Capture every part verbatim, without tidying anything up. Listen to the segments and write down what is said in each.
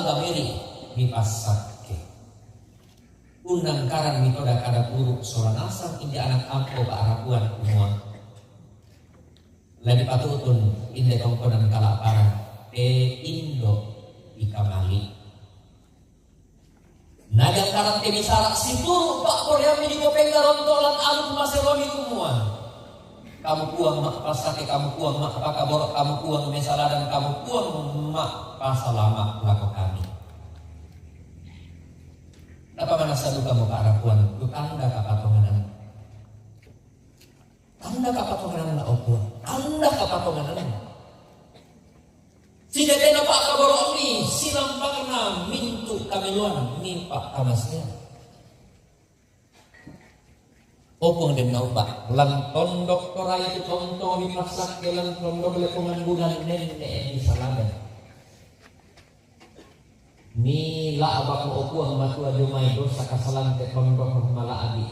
Lamiri mipassakke. Unnangkarang mitoda kada buruk sola nasang inde anak ampo pa'rapuan kumua, la dipatutun inde tongkonan kala'parang, e indo' ikamali. Najangkarang te misara situru' pa'poraiammi dipopenggaronto' lan aluk maseromi kumua, kamu Puang ma'passake, kamu Puang ma'pakaboro', kamu Puang mesaladan, kamu Puang ma'pasalama' lako kami. Napamanassa dukamo pa'rapuan, tu tanda kapatonganan. Tanda kapatonganan, o Puang, tanda kapatonganan. Sitetena pa'kaboro'mi, silampangna mintu' kamaelloan mipa'kamasean. O Puang, den naupa', lan tondok Toraja tu tonto mipassakke, lan tondok Lepongan Bulan nenne' misaladan. Mila'bakmo, o Puang Matua, dio mai dosa kasalan te tondok mala'bi'.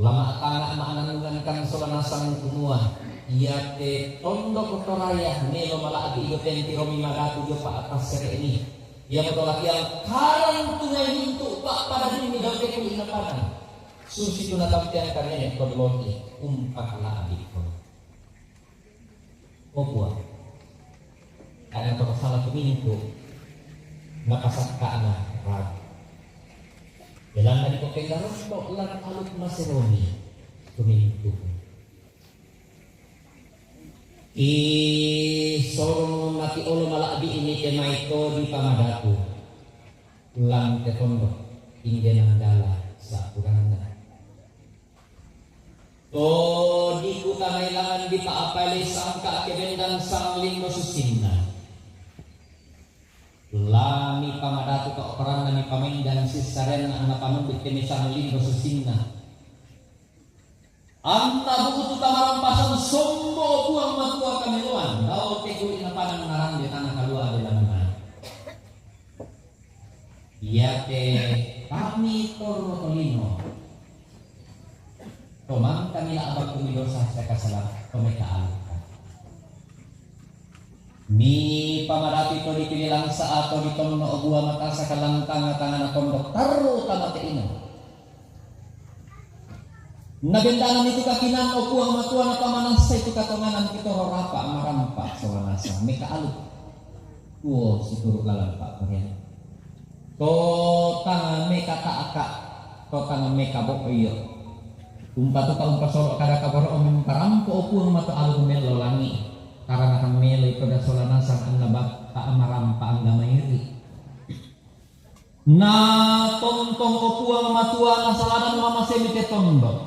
La ma'tanga' ma'nannungankan sola nasang kumua, iate tondok Toraja melo mala'bi' dio pentiromi madatu dio pa'passere'mi. Iamoto la kiangkarang tu mai mintu' pa'padammi dao te kuli'na padang, susitu natampeangkan nene' to loki umpakala'bi'ko. O Puang, kada to kasala tu mintu', napasakka'na ragu. Belanna dipopenggaronto' lan aluk maseromi tu mintu'. Ki soro mati olo mala'bi' ini te mai to dipamadatu lan te tondok, inde nanggala sa'puranna. To dikutanai langan dipa'apailei sangka' ke bendan sanglinggo susinna. La mipamadatu ka'oparanna, mipamaindan sissarenna, anna panondikki sanglinggo susinna. Anna bu'tu tamarampasan sombo, o Puang Matua kamaelloan, dao te kuli'na padang narande tana kalua' belanna. Iate kami torro tolino, to mangka mila'bakku midosa sia kasala, to meka'alukka. Mipamadatu to dipililangsa atau ditonno bua matasa kalantanga tangana tondok tarru tama te'ina. Nabendanami tu kakinaan, o Puang Matua, napamanassai tu katonganan kitoro rapa' marampa' sola nasang meka'aluk. Tuo situru' lalan pa'poraian. To tang mekata'ka, to tang mekabo'yo. Umpatuka umpasolo' kada kaboro'mu, umparampo, o Puang Matua, aluk mello langi'. Karana kan meloi to da sola nasang anna bappa' marampa' angga mairi. Na tontong, o Puang Matua, nasaladan mamasemi te tondok.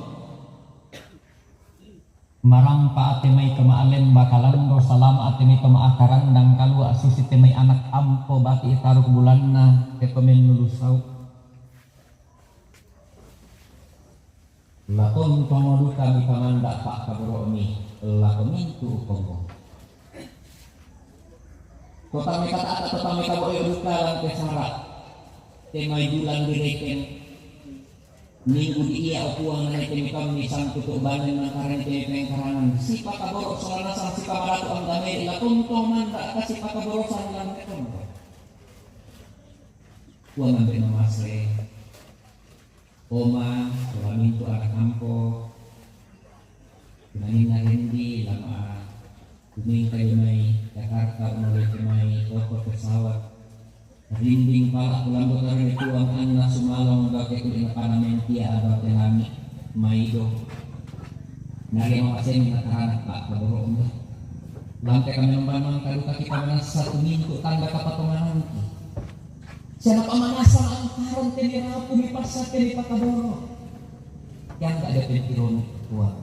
Marampa' te mai to ma'lemba kalando, salama' te mai to ma'akarandang kalua', susi te mai anak ampo bati' taruk bulanna, te to mennulu sau'. La tontong duka mipamanda' pa'kaboro'mi lako mintu' kombong. Kota mekata'ka, kota mekabo'yo duka lan te sara', te mai bulan direkeng. Minggu di ia, o Puang, nanaite mikammi sangkutu' banen mangkarente pengkarangan. Sipakaboro' sola nasang sipamadatu angga mairi, la tontong manda'ka sipakaborosan lan te tondok. Puang ambe' mamase. Oma, sola mintu' anak ampo. Kunaninna rendi lama kumingka dio mai Jakarta, unoleke mai oto pesawat. Rinding pala kulambo tarone Puang anna sumalong dao te kuli'na padang mentia dao te langi' maido. Naria mamasemi natarana pa'kaboro'mu. Lan te kamenomban mangka duka kipamanassa tu mintu' tanda kapatonganangki. Sia napamanassa angkaran te mirapu mipassa te mipakaboro'. Yang tak ada pentiromi Puang.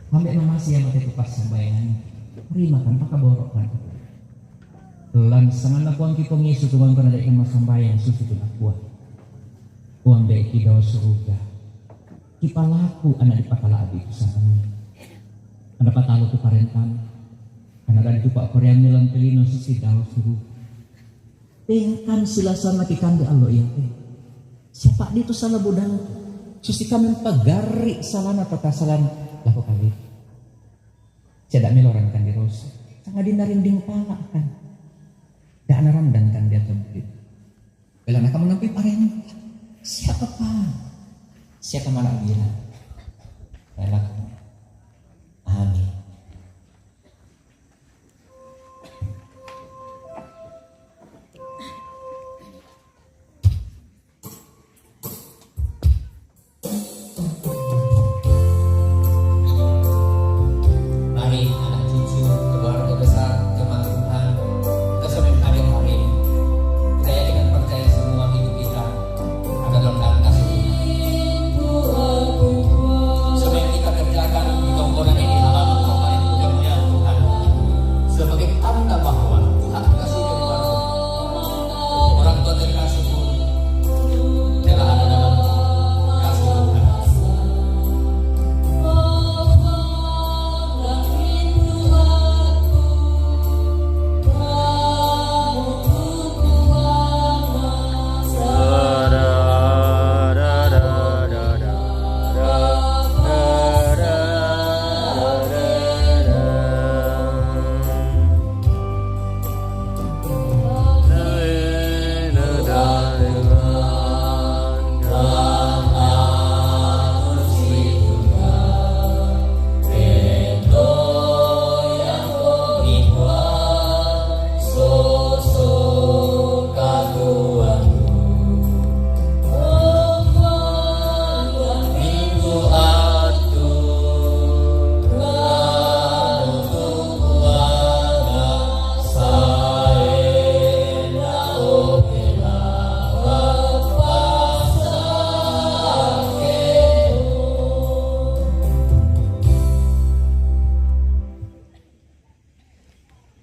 Ambe' mamase ia mate tu passambayangan. Rimakan, pakaboro'kan. Lan sanganna Puang ki Puang Yesu tu mangkana dai' massambayang susi tu nakua. Puang dai' ki dao suruga. Kipalaku anna dipakala'bi tu sanganmu. Anna patalu tu parentamu. Anna dadi tu pa'poraiammi lan te lino susi dao suruga. Tengkan silasanna kikande allo iate. Siapa' ditu sala budangku? Susi kami mpagarri' salana pakasalan lako kali. Sia da' melo rangkan dirosa. Sangadinna rinding pala kan. Anaran dan kan dia tebit. Bila nak kamu napi paring. Siapa pa? Siapa mana abina? Anak. Amin. Mari, anak cucu, keluarga besar jemaat Tuhan, kita semua yang hadir hari ini, saya dengan percaya semua hidup kita akan dalam tangan kasih Tuhan. Semua yang kita kerjakan di tongkonan ini, halaman tongkonan ini, kemuliaan Tuhan, sebagai tanda bahwa Tuhan kasih dari luar. Orang tua dari kasih Tuhan. Rela ada dalam kasih Tuhan.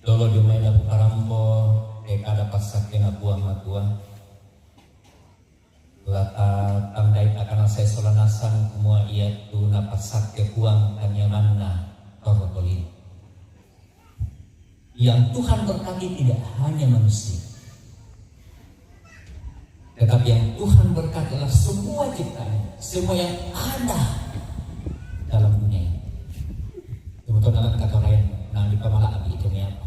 Dolo dumai la parampo, e kada passakke na Puang Matua. La tatandai takana sai sola nasang kumua iatu napassakke Puang tanyamanna torro tolino. Yang Tuhan berkati tidak hanya manusia, tetapi yang Tuhan berkati adalah semua ciptaan, semua yang ada dalam dunia ini. Kebetulan dalam kata lain, nah, di pemala abi itu apa?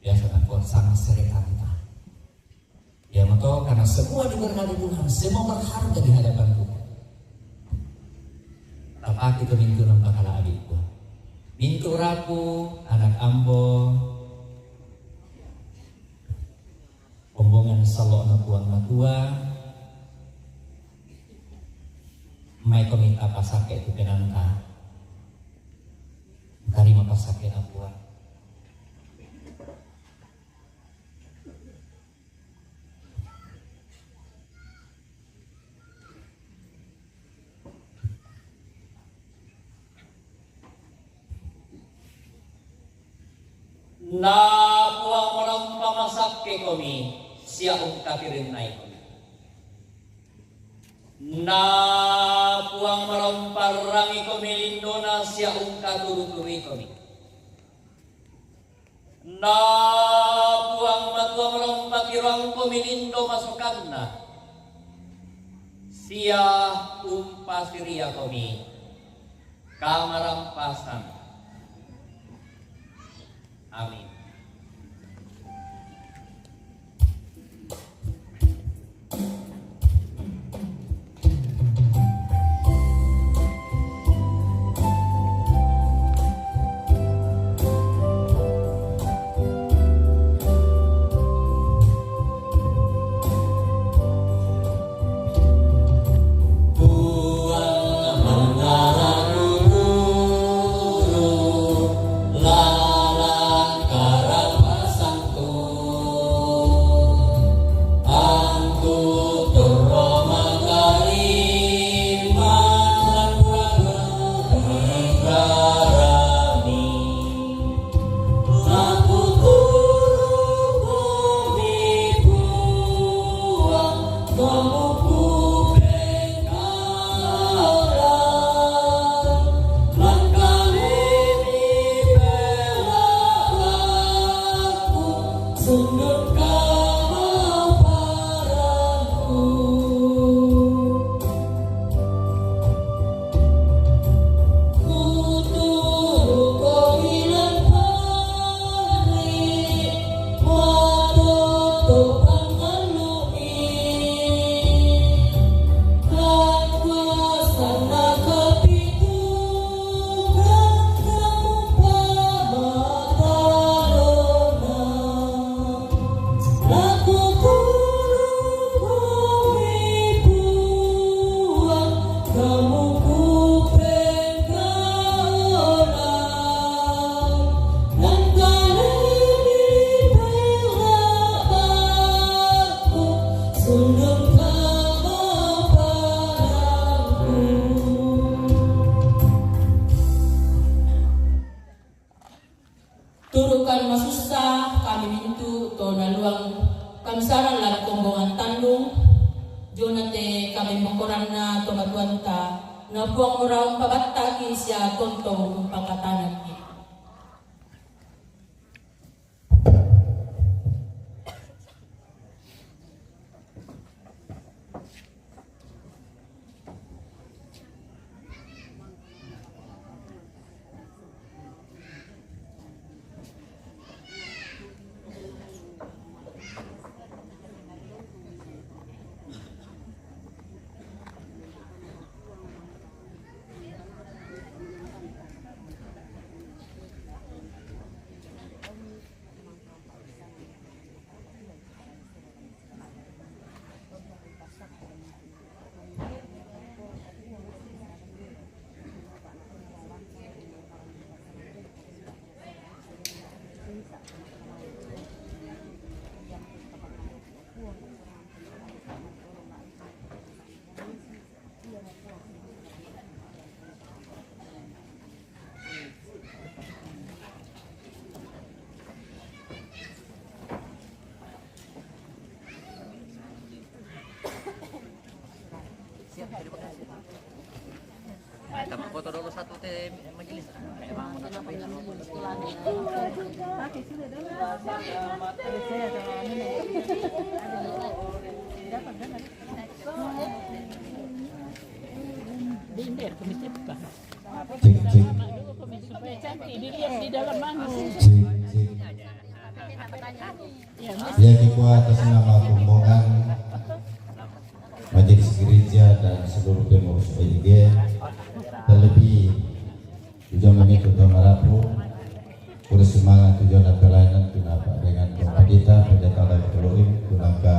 Biasa nangko sama seretanta. Ya, mato, karena semua diberkati Tuhan, semua berharga di hadapan Tuhan. Tapaki tu mintu nampa kala adikku. Mintu raku, anak ambo, kombongan salo'na Puang Matua, mai komi tapasake tu penanta. Tarima pasake na Puang. Na Puang marompa masakke komi, sia ungkapirinnai komi. Na Puang marompa rangi komi lindona, sia ungkaturu-turui komi. Na Puang Matua marompa tiroangkomi lindo masokanna, sia umpasiriakomi kamarampasan. Amin. Saran la kombongan tandung, jona te kabembokoranna to matuanta, na Puang mora umpabattaki sia konto umpakatanaki. Siap, terima kasih. Kita foto dulu satu teh majelis. Emang mau ngapain? Di Inder, komisi apa? Cek, cek. Komisi apa? Cantik, dilihat di dalam anu. Cek, cek. Ya, Mas. Ya, kita atas nama rombongan Majelis Gereja dan seluruh pengurus O I G, terlebih tujuan kami untuk merapu, kurus semangat tujuan dan pelayanan, kenapa dengan Bapak Dita, pendeta dan keluarga, kunangka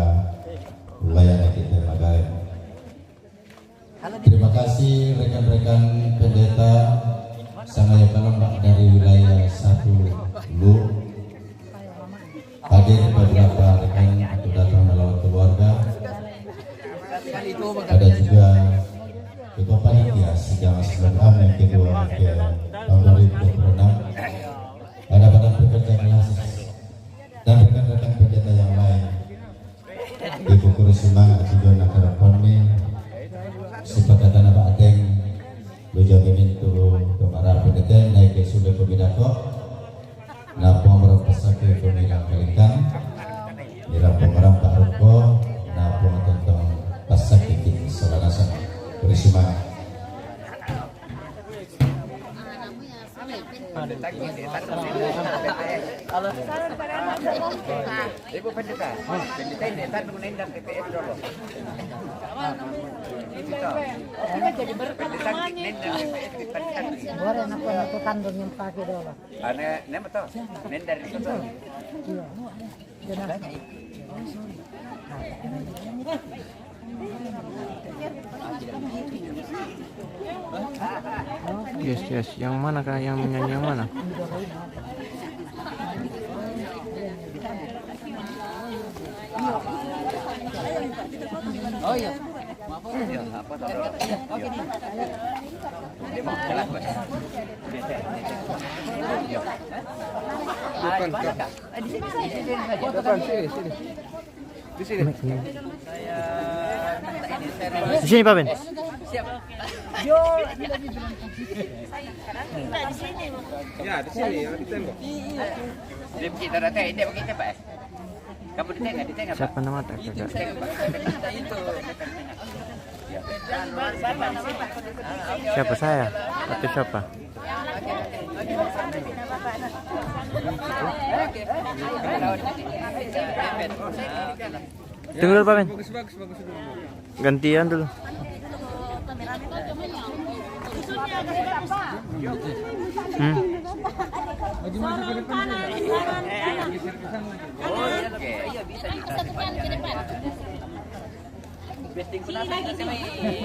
wilayah kita Magare. Terima kasih rekan-rekan pendeta, sangaya kalembak dari wilayah satu Lu. Hadir beberapa rekan atau datang melawat keluarga. Ada juga ketua panitia sidang Assemblies of God yang kedua ke tahun dua ribu dua puluh enam. Ada pada pekerja kelas dan rekan-rekan pendeta yang lain. Ibu kurus semangat tujuan akar poni. Sepakatan apa ateng? Lu jaga mintu kemara pendeta naik ke sudah pemidako. Napa merap pasake pemidang kalikan? Nira pemerap paroko. Napa tentang pasake king salanasa. Kurus semangat. Ibu Pendeta, Pendeta ini, tandung nendang T P S dulu. Pendeta, nendang T P S di Pendeta. Boleh, aku, aku tandung yang pakai dulu. Ane, nema to? Nendang itu to. Iya. Yes, yes. Yang mana, Kak? Yang menyanyi yang mana? Oh iya. Maaf, ya, apa, saudara? Iya. Dia mau jelas, Pak. Bukan, Kak. Bukan, sini, sini. Di sini. Di sini, Pak Ben. Ya, di sini, ya, di tembok. Dia begitu, Pak. Kamu di tengah, di tengah, Pak. Siapa nama tak? Di tengah, Pak. Siapa, saya? Atau siapa? Tunggu dulu, Pak Ben. Bagus, bagus, bagus dulu. Gantian dulu. Hmm. Maju, maju ke depan dulu. Oke.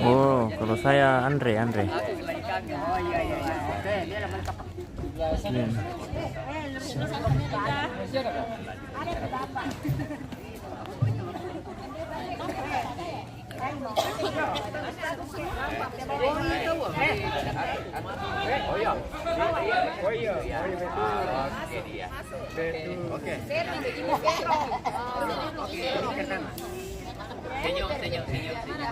Oh, kalau saya Andre, Andre. Iya. Oh iya. Oh iya. Oke, dia. Oke. Senyum, senyum, senyum, senyum.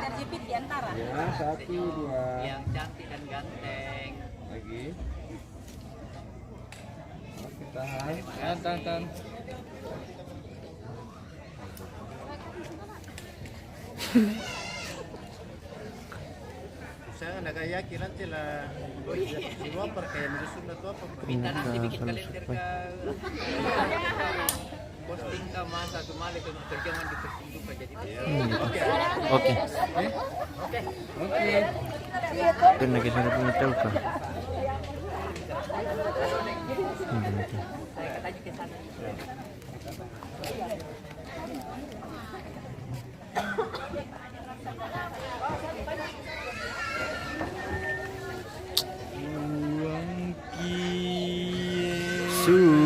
Ya, satu, dua. Yang cantik dan ganteng. Lagi. Oke, tahan. Tahan, tahan, tahan. Saya nggak yakin nanti lah. Suruh apa kayak Medusun atau apa? Minta nanti bikin kalender ke posting ke masa tuh malik ke terjemahan di posting juga jadi. Oke. Oke. Oke. Oke. Kan lagi sana punya tahu kah? Hmm, oke. Sukuan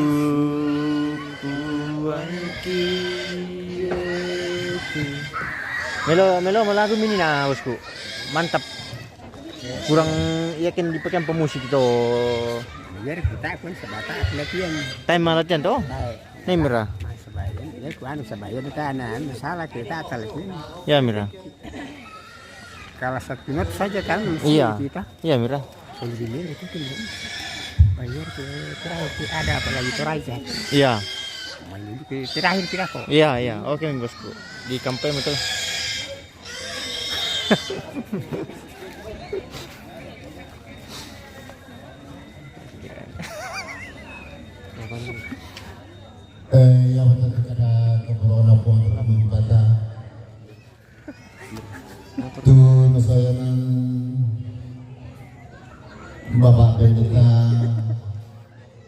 kie. Melo, melo, melo lagu mini na, bosku. Mantap. Kurang yakin dipakai pemusik itu. Biar kita pun sebatas latihan. Time latihan tuh? Baik. Nih, Mira. Sebagian, ya, ku anu, sebagian itu anak, anu, salah kita atas ini. Ya, Mira. Kalau satu not saja kan, iya, kita. Iya, Mira. Kalau di Mira itu kan bayar ke terakhir, ke ada apa lagi terakhir ya? Iya. Main dulu ke terakhir kita kok. Iya, iya. Oke, bosku. Di kampung itu. Eh, yang tadi kada keperluan apa untuk membantah. Tu nasayanan Bapak Pendeta,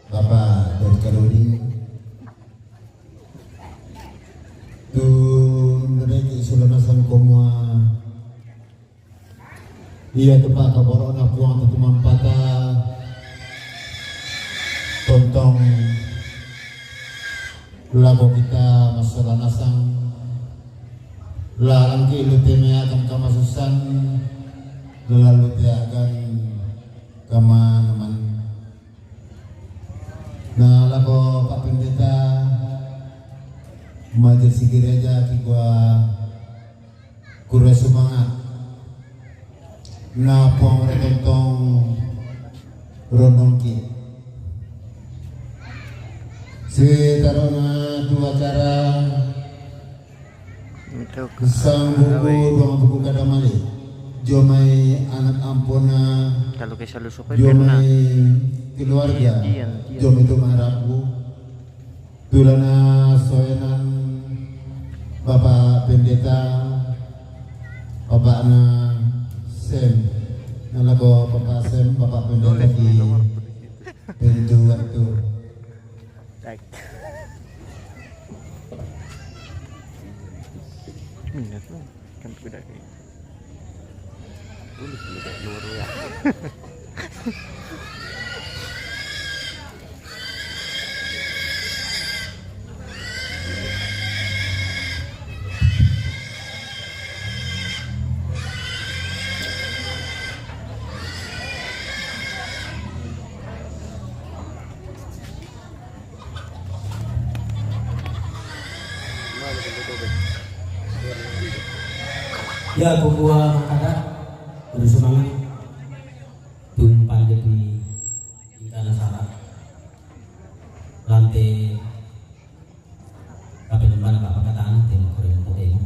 Bapak dari Karuding. Tu nabaiki sudah nasang komua. Iya, tu Pak, kaborok na puang tu tumampata. Tontong lago kita masalah nasang. Larang ki lu teme akan kamasusan. Lalu te akan kama naman. Nah, lagu Pak Pendeta, majelis gereja ki gua kurang semangat. Nah, pong retontong ronongki. Si tarona dua cara. Sang buku, tuang buku kada mali. Jomai anak ampuna. Kalau ke salu suka jomai keluarga. Jomai tu maraku. Tulana soenan Bapak Pendeta, Bapak na Sem. Nalako Bapak Sem, Bapak Pendeta di pintu waktu. Minat lah. Kan beda kayak. Tulis beda luar ya. Ya, kukua makada, kudu semangat. Tumpan depi ingkana sara. Lante, tapi nembana bapa katana tema kore yang katena.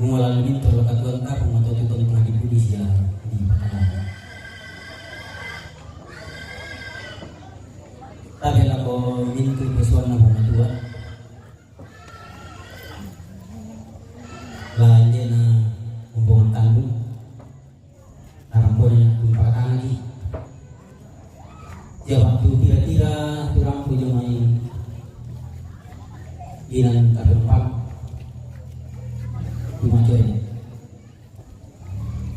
Mungala minto la katuan kapung atau tukang pengadi pudis ya di Pakalana. Tapi lako minto pesuan na bunga tua. Lande na kumbongan kandung. Arang pole na kumbongan kandung. Siapa tu tira-tira turang punya main. Inan katumpak. Kumacoy.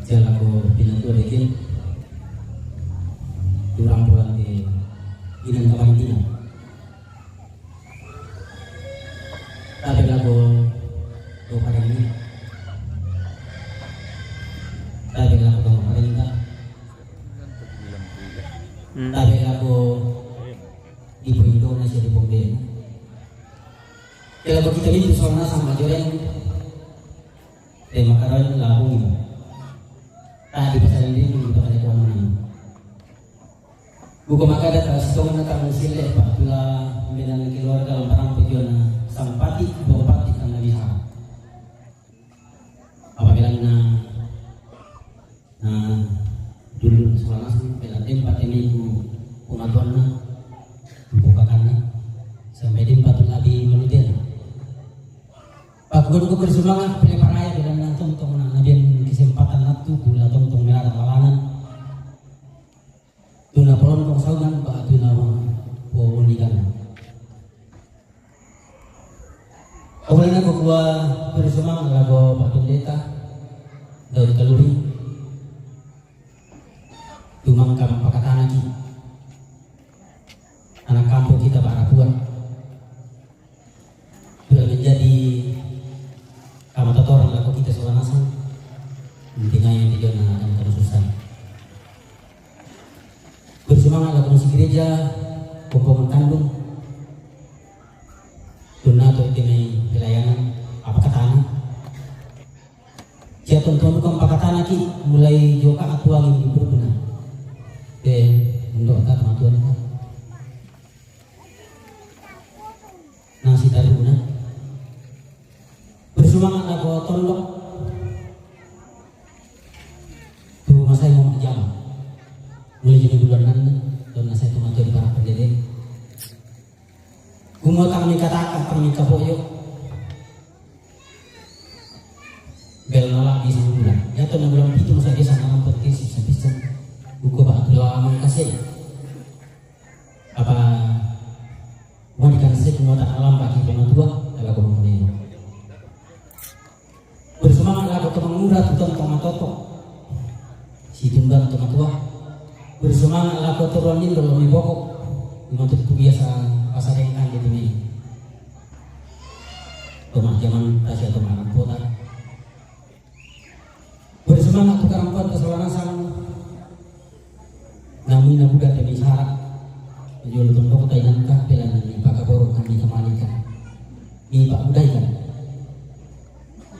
Jala ko pinatua dekin. Turang pulang ke inan kawan tina. Tapi lako ko paringi. Tapi lako ko paringi. Hmm. Tapi lako di Indonesia di Bombay. Kela bagi kita itu soal nasang majoreng. Tema karon labung. Tadi pasal ini kita pada kuaman. Buku maka ada tak setengah datang sile pak pula. Menang keluarga lamparang pejona sampati bompati kan nabi ha. Apabila na na dulu sekolah nasang pela tempat ini ku pengatuanna bukakanna sampai tempat tu abi malutena. Pakuan ku bersemangat pele paraya bila na tontong na nabian kesempatan natu pula tontong melara lalanan. Tuna polon kong saunan ba tuna po unikan. Awalnya ko kua bersemangat lagu Pak Pendeta Daud Kaluri. Tumang kam pakatana ki anak kampung kita barapuan. Sudah menjadi kamatotoran lagu kita seorang nasang. Intinya yang tidak akan terus susah. Bersemangat lagu musik gereja, kompongan kandung. Tuna to ite mai pelayanan apa katana. Sia tonton ko pakatana ki mulai joka atuang yang diperguna. Te mendok ta matuan ta. Nasi taruna. Bersemangat lagu tondok. Tu masai mau jam. Mulai jadi bulan nan don nasai tu matuan para pendede. Kumotang ni kataka pang ni kapoyo. Bel nala bisa bulan. Ya to na bulan pitu masa bisa nang podcast bisa bisa. Buku ba tu lama kasih. Apa mau dikasih kumota alam bagi pematua dalam komunio. Bersemangat lagu teman muda tu tong tong matoto. Si tundang tong tua. Bersemangat lagu turun ni dalam ni bokok. Memang tu biasa pasal yang kan gitu ni. Toma jaman tasya toma anak kota. Bersemangat tukang kuat keselamatan. Namina buda temi sarak. Jolo tong kota inangka pelan ni pakaboro kami kemalikan. Ni pak budai kan.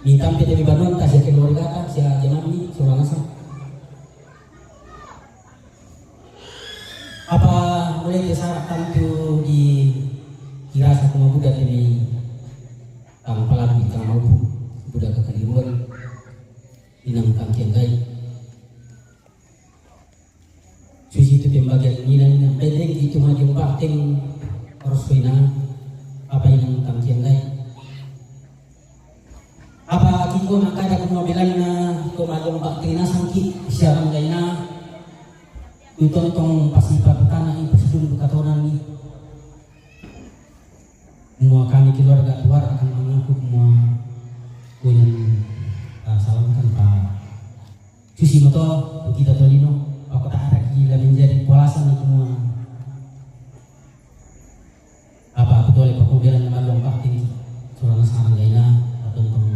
Ni tampe temi banuan tasya keluarga ta sia jaman ni seorang asal. Apa mulai ke sarak tantu di kirasa kuma buda temi tang palabi tang mampu buda kekeliruan inang tang kianggai. Susi tu pembagian mina mina pendeng itu maju bateng orsoina apa inang tang kianggai. Apa kiko na kada kuma belana ko majong bakti na sangki siarang gaina. Tutong tong pasi paputana i pasidung bukatonan ni. Mua kami keluarga tuar akan mengaku mua kuyan uh, salamkan pa. Susi moto kita tolino apa tak ada gila menjadi kualasan itu mua. Apa aku tole pakubelan na maluang bakti. Soalnya sarang gaina atau tong.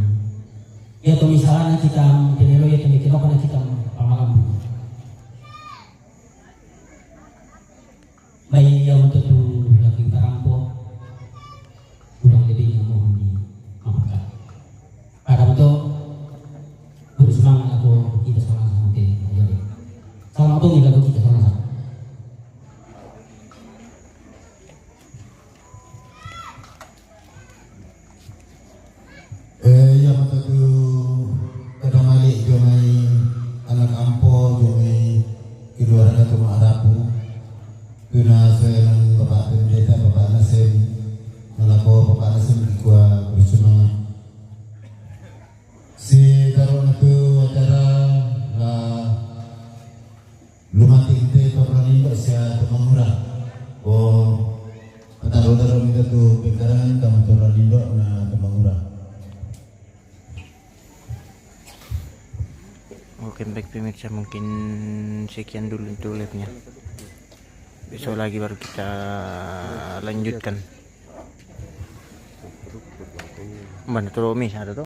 Ya to misalnya kita penelo ya to mikinoko na kita pamalam. Mai ya untuk tu lagi tarampo. Kurang lebihnya mohon dimaafkan. Ada betul. Guru semangat aku kita sama-sama. Oke. Salam aku ni lagu kita sama-sama. Eh, ya mata tu kada malik jomai anak ampo jomai keluarga tu mak rapu. Tuna seorang bapak pendeta bapak Nasem malako bapak Nasem di gua bersemangat. Si taruh tu acara lah. Lumati inte torranindo sia tumangura. O pataro-taro mita tu pingkarangan kamu torranindo na tumangura. Oke, baik pemirsa, mungkin sekian dulu untuk live-nya. Besok lagi baru kita lanjutkan. Mana tu Romi ada tu?